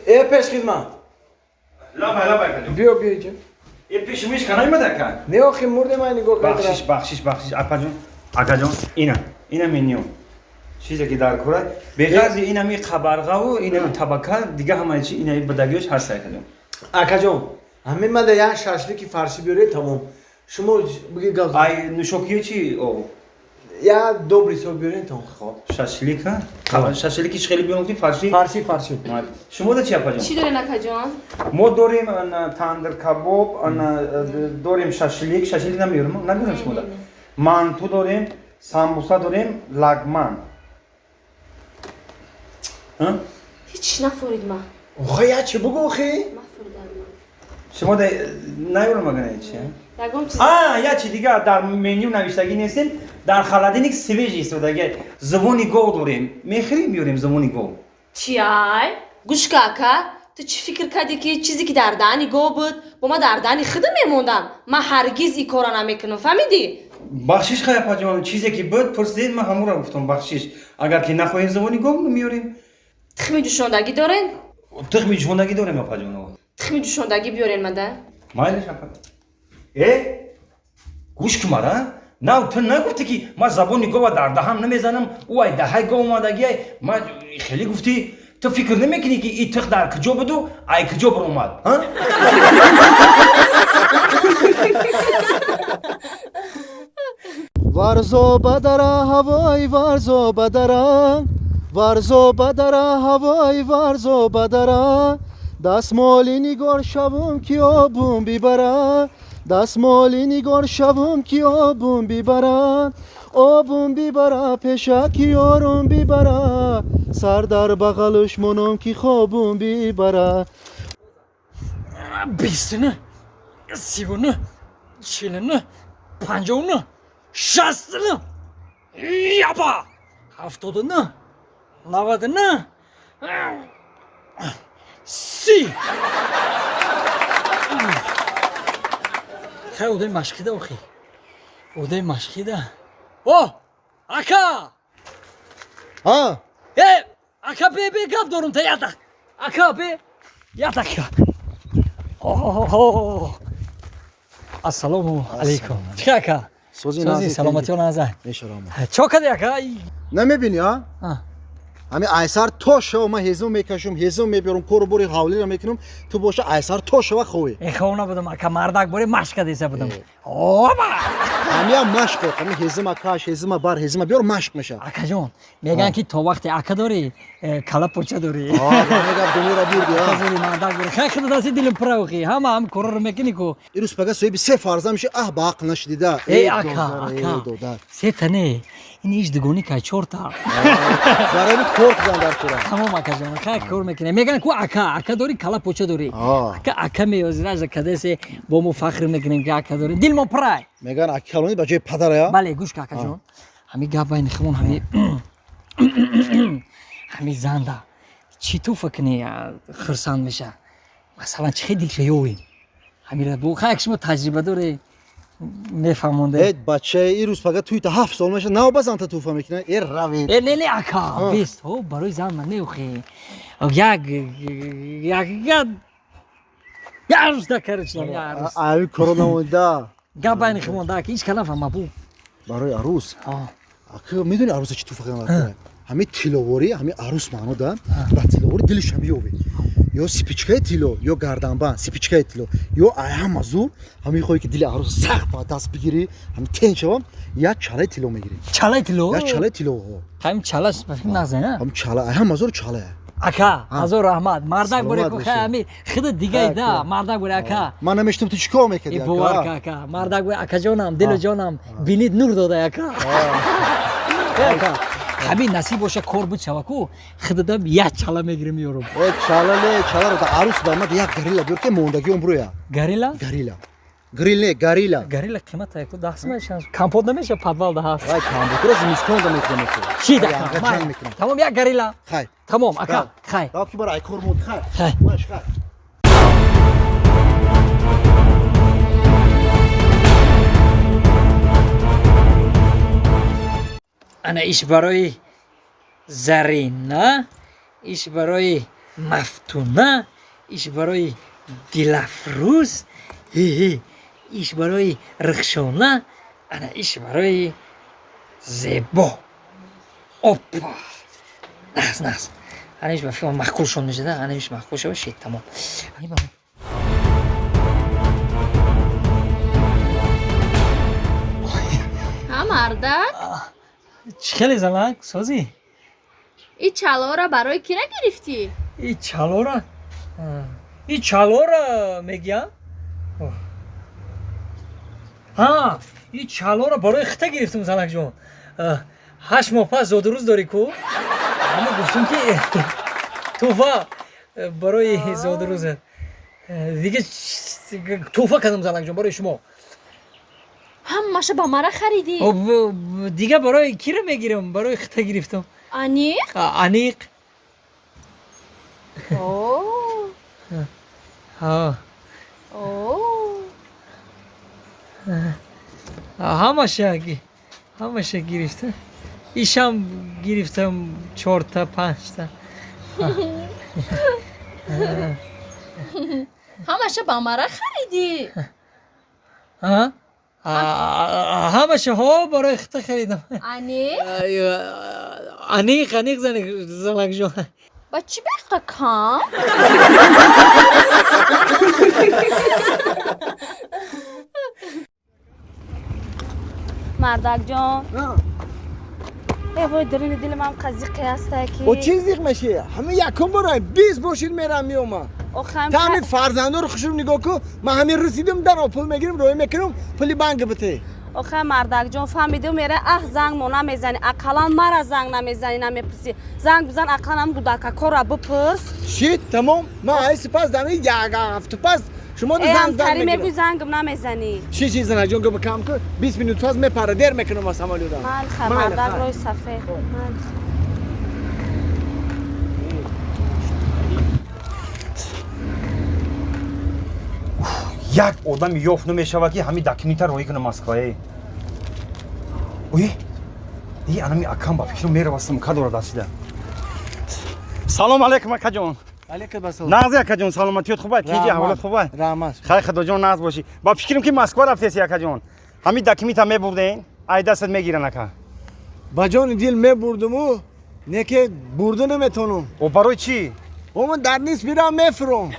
Э, пешхизмат. Лабай, лабай, акаҷон. Биё, биё инҷа. Э, пеши миш канаймад, ака? Не, охи, мурде, ман нигоҳ кардам. Бахшиш, бахшиш, бахшиш, апаҷон, акаҷон, ина, ина меню. Чизе ки дар кора, беғарзи инами қабарғаву инами табака, дига ҳамаи чи инаи бадагиёш ҳаст, акаҷон. Акаҷон, ҳамин мада як шашлики фарши биёред, тамом. Шумо биги гап. Ай, нӯшокиё чи о? Як добрый сок биёред, тамом. Хоб, шашлика? Шашлики чи хеле биён гуфти, фарши? Фарши, фарши. Шумо да чи, апаҷон? Чӣ дорен, акаҷон? Мо дорем ана тандир кабоб, ана дорем шашлик, шашлик намеёрем, намеёрем шумо да. Манту дорем, самбуса дорем, лагман. Ҳеч нафорид ма. Охи, я чи бугу, охи? Мафоридан ма. Шумо да наёрем агана чи? Ягон чиз. А, я чи дига дар меню навиштагӣ нестем, дар холодильник свежий истодаги. Зубони гов дорем. Мехӯрем, меёрем зубони гов. Чи ай? Гӯш ка, ака, ту чӣ фикр кардӣ, ки чизе ки дар даҳани гов буд, бо ма дар даҳани худам мемондам? Ман ҳаргиз ин корро намекунам, фаҳмидӣ? Бахшиш, хай, апаҷон, чизе ки буд, пурсидед, ман ҳамонро гуфтам, бахшиш. Агар ки нахоҳем, зубони гов меёрем. Тухми ҷӯшондагӣ дорен? Тухми ҷӯшондагӣ дорем, апаҷон. Тухми ҷӯшондагӣ биёрен мада. Майлиш, апа. Э, гӯш ки мара, нав ту нагуфтӣ, ки ман забони гова дар даҳам намезанам, ӯ ай даҳаи гов омадагиай, ман хеле гуфтӣ, ту фикр намекунӣ, ки и тих дар куҷо буду, ай куҷо баромад, ҳа? Варзо бадара ҳавои, варзо бадара, варзо бадара ҳавои, варзо бадара, дастмоли нигор шавум, ки обум бибара, дастмоли нигор шавум, ки обум бибара, обум бибара, пешаки ёрум бибара, сар дар бағалуш монам, ки хобум бибара. 29, 39, 49, 59, 69, яба, 79, 99, 30. Хай, одаи машқида, охи, одаи машқида. О, ака! А. Э, ака, бе, бе, гап дорум та, як дақ, ака, бе, як дақиқа. Ассалому алайкум, чӣ ака? Сози. Сози, саломатиё, назар. Мешарам. Чо кади, ака? Намебинӣ, а? Ҳами айсар то шава ман ҳезум мекашум, ҳезум мебиёрам, кору бори ҳавлиро мекунам, ту боша айсар то шава ховӣ. Э, хов набудам, ака, мардак бори машқ кадеса будам. Оба! Ҳамиам машқ, ҳами ҳезума каш, ҳезума бар, ҳезума биёр, машқ мешавад. Акаҷон, мегӯянд, ки то вақте ака дорӣ, кала поча дорӣ. Мегап дунёро бурди. Ака, мардак бори, хай, худо дасти дилим пура, охи ҳама ҳам корро мекунӣ ку. Ирӯз пага соҳиби се фарзанд меши, аҳ, ба ақл нашидида. Э, ака, ака, сета не, ин иш дугони кай, чорта. Барои кор кудан дар кора. Тамом, акаҷон, хай, кор мекунем. Мегӯянд ку, ака, ака дорӣ, кала поча дорӣ. Ака, ака меёзиража кадесе, бо мо фахр мекунем, ки ака дорем, дилмо пурай. Мегӯянд, аки калонӣ ба ҷои падарая. Бале, гӯш ка, акаҷон, ҳами гап байни химон, ҳами занда чӣ туфа кунӣ, хурсанд меша? Масалан, чӣ хел дилша ёвем ҳамира? Бо хай, шумо таҷриба доред, мефаҳмонде. Э, бачаи, ирӯз пага туйта 7 сол меша, нав ба занта туфа мекуна, э, равед. Э, не, не, ака, бест ҳо, барои зан ман неохе, як як як як рӯз дакаричнам, як рӯз. Ами коро намонда. Гап байни химонда, ака, ҳеч калам фаҳма бу. Барои арӯс, ака, медони арӯса чӣ туфа кунад? Ҳами тилловорӣ, ҳами арӯс маъно да ба тилловорӣ дилиш ҳами ёве, ё сипичкаи тилло, ё гарданбанд сипичкаи тилло, ё ҳама зур, ҳами хоҳӣ, ки дили арӯс сахт ба даст бигирӣ, ҳами тен шавам, як чалаи тилло мегирӣ. Чалаи тилло? Як чалаи тилло. Ҳами чалаш ба фикр назан. Ҳам чала, ҳама зур чала. Ака, ҳазор раҳмат, мардак боре ку, хай, ҳами хида дигай да, мардак боре, ака. Ман намештам, ту чӣ кор мекардӣ? Бовар ка, ака, мардак боре, акаҷонам, дилу ҷонам, бинид нур дода, ака. Ака, ҳамин насиб боша, кор буд шава ку, хидадам як чала мегирем, меёрам. Э, чала не, чаларо да арӯс ба мад, як горилла биёр, ки мондагион бруя. Горилла? Горилла, грил не, горилла. Горилла қимата яку даҳ сум, компот намеша, подвал да ҳаст. Вай, компотро зимистон да мехӯрам. Чи да, тамом, як горилла. Хай. Тамом, ака, хай. Ки бара ай кор монд, хай. Хай. Хай. Ана, иш барои Зарина, иш барои Мафтуна, иш барои Дилафрӯз, иш барои Рухшона, ана иш барои Зебо. Опа, нағз, нағз. Ана иш ба фикрам маъқулшон мешуда, ана иш маъқул шава, шед, тамом. Ҳа, мардак. Чӣ хеле, занак, созӣ? И чалора барои кира гирифтӣ? И чалора, и чалора мегӯям, ҳа, и чалора барои хита гирифтум, занакҷон. 8 моҳ пас зодрӯз дорӣ ку, ама гуфтум ки тӯҳфа барои зодрӯзат. Дига тӯҳфа кардам, занакҷон, барои шумо. Ҳамаша ба мара харидӣ? Дига барои кира мегирам? Барои хита гирифтам. Аниқ? Аниқ. О. Ҳа. О. Ҳамаша гирифта, ишам гирифтам, чорта, панҷта. Ҳамаша ба мара харидӣ? Ҳа, ҳамаша, ҳо, барои хита харидам. Аниқ? Аниқ, аниқ, занакҷон. Ба чӣ беқа кам? Мардакҷон, э вой, дарини дили ман қазиқе ҳаста ки. О, чӣ зиқ меши? Ҳама якум бора 20 бошид мерам, меома. Охам. Та ҳамин фарзандоро хушрӯ нигоҳ кун. Ман ҳамин расидам, дар пул мегирам, роҳӣ мекунам, пули банк бите. Охе, мардакҷон, фаҳмидим, мере аҳ, занг мо намезанӣ, ақаллан мара занг намезанӣ, намепурсӣ. Занг бизан, ақаллан ҳам гудакакора бипурс. Шит, тамом. Ман ай сипас дами як ҳафта пас шумо Э, занг занг ҳамтарӣ мегӯй, мегирам. Зангм намезанӣ. Ши, ши, занаҷон, гапа кам кун. 20 минут пас мепара, дер мекунам аз самолётам. Майли, хай. Майли, Мардак. Хай. Рӯи сафед, майли, хай. Як одами ёфт намешавад, ки ҳамин документа роҳӣ кунам Москвае. Ой, и анами акам ба фикру меравастам, ка дорад асида. Салом алейкум, акаҷон. Алейкум ассалом. Нағзи, акаҷон, саломатиёт хубай, тинҷи, аҳволот хубай? Раҳмат. Хай, худоҷон, нағз бошӣ. Ба фикрам ки Москва рафтеси, акаҷон, ҳамин документа мебурден, ай дастат мегиран, ака. Ба ҷони дил мебурдуму, не ки бурда наметонам. О, барои чӣ? О, ман дар нист мирам, мефуром.